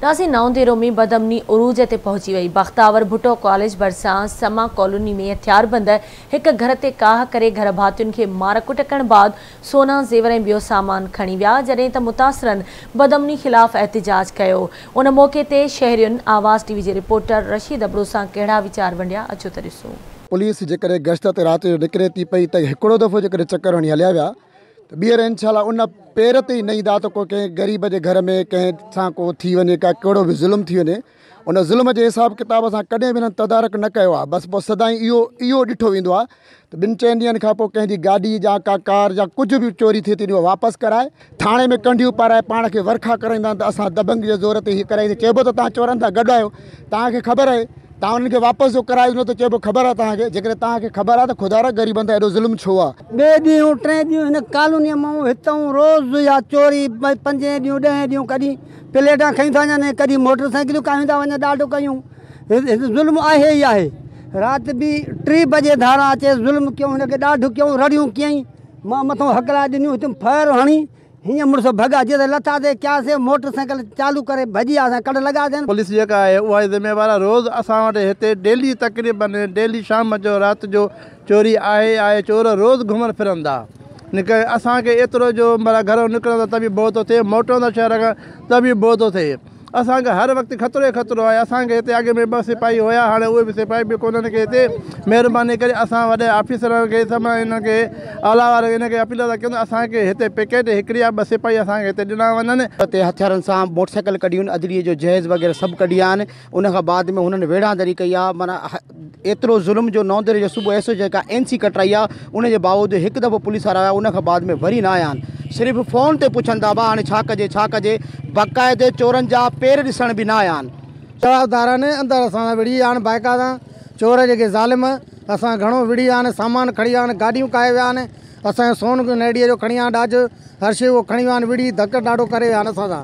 ناظرين نئون ديرو ۾ بدامني عروج تي پهچي وئي، بختاور ڀٽو ڪاليج ڀرسان سما ڪالوني ۾ هٿياربند هڪ گهر تي ڪاهه ڪري گهر ڀاتين کي مار ڪٽ ڪرڻ بعد سونا زيور ۽ ٻيو سامان کڻي ويا، جڏهن ته متاثرن بدامني خلاف احتجاج ڪيو، ان موقعي تي شهرين آواز ٽي وي جي رپورٽر رشيد ابڙو سان ڪهڙا ويچار ونڊيا اچو ته ڏسون. پوليس جيڪڏهن گشت تي رات جو نڪري ٿي پئي ته هڪڙو دفعو جيڪڏهن چڪر هڻي هليا ويا ته ٻيهر انشاء الله ان پير تي ئي نه ايندا ته ڪو ڪنهن غريب جي گهر ۾ ڪنهن سان ڪو ٿي وڃي ڪا ڪهڙو به ظلم ٿي وڃي ان ظلم جي حساب ڪتاب سان ڪڏهن به هنن تدارڪ نه ڪيو آهي بس پوء سدائين اهو اهو ڏٺو ويندو آهي ته ٻن چئن ڏينهن کان پوء ڪنهن جي گاڏي يا ڪا ڪار يا ڪجهه به چوري ٿئي ٿي اهو واپس ڪرائي ٿاڻي ۾ ڪنڍيون پارائي پاڻ کي ورکا ڪرائيندا آهن ته اسان دبنگ جي زور تي هي ڪرائي چئبو ته توهان چورن سان گڏ آهيو توهان کي خبر آهي توهان انهن کي واپس جو ڪرايو ڏنو ته چئبو خبر آهي توهان کي، جيڪڏهن توهان کي خبر آهي ته خدارا غريبن سان ايڏو ظلم ڇو آهي؟ ٻئي ڏينهن ٽئين ڏينهن هن ڪالونيء مان هتئون روز اها چوري پنجين ڏينهن ڏهين ڏينهن ڪڏهن پليٽان کڻي ٿا وڃن ڪڏهن موٽر سائيڪلون ڪاهيون ٿا وڃن ڏاڍو ڪيون ظلم آهي ئي آهي رات به ٽي بجي ڌاران اچي ظلم ڪيون هن کي ڏاڍ ڪيون رڙيون ڪيائين مان مٿئون هڪلائي ڏنيون هتم ڦير هڻي هينئن مڙس ڀڳا جيئن ته لٿاسين ڪياسين موٽر سائيڪل چالو ڪري ڀڄي آياسين ڪڍ لڳاسين. پوليس جيڪا آهي اها ئي ذميوار آهي روز اسان وٽ هتي ڊيلي تقريبن ڊيلي شام جو رات جو چوري آهي ئي آهي چور روز گهمن ڦرن ٿا اسان کي ايترو جو معنيٰ گهرو نڪرون ٿا ته به ڀؤ ٿو ٿئي موٽون ٿا شهر کان ته به ڀؤ ٿو ٿئي. اسان کي هر وقت خطرو ئي خطرو آهي اسان کي هتي اڳ ۾ ٻه سپاهي هيا هاڻي اهي به سپاهي به ڪونهن ڪي هتي مهرباني ڪري اسان وڏي آفيسرن کي سڀ انهن کي اعليٰ وارن انهن کي اپيل ٿا ڪيون ته اسان کي هتي پڪيٽ هڪڙي يا ٻه سپاهي اسان کي هتي ڏنا وڃن. تي هٿيارن سان موٽر سائيڪل ڪڍيون ادڙي جو جهيز وغيره سڀ ڪڍي آيا آهن ان کان بعد ۾ هنن ويڙهاندڙي ڪئي آهي معنيٰ ايترو ظلم جو نئون ديري جو صبح ايس او جيڪا اين سي ڪٽرائي آهي ان جي باوجود هڪ دفعو پوليس وارا آيا ان کان بعد ۾ وري نه آيا آهن صرف فون تي پڇن ٿا ڀا هاڻي ڇا ڪجي ڇا ڪجي باقاعدي چورن جا پير ڏسڻ به نه آيا آهن. جوابدارن اندر اسان سان وڙهي ويا آهن بائيڪا سان چور جيڪي ظالم اسان گهڻو وڙهي ويا آهن سامان کڻي ويا آهن گاڏيون ڪاهي ويا آهن اسان جو سون نيڙيء جو کڻي ويا آهن ڏاج هر شيء اهو کڻي ويا آهن وڙهي ڌڪ ڏاڍو ڪري ويا آهن اسان سان.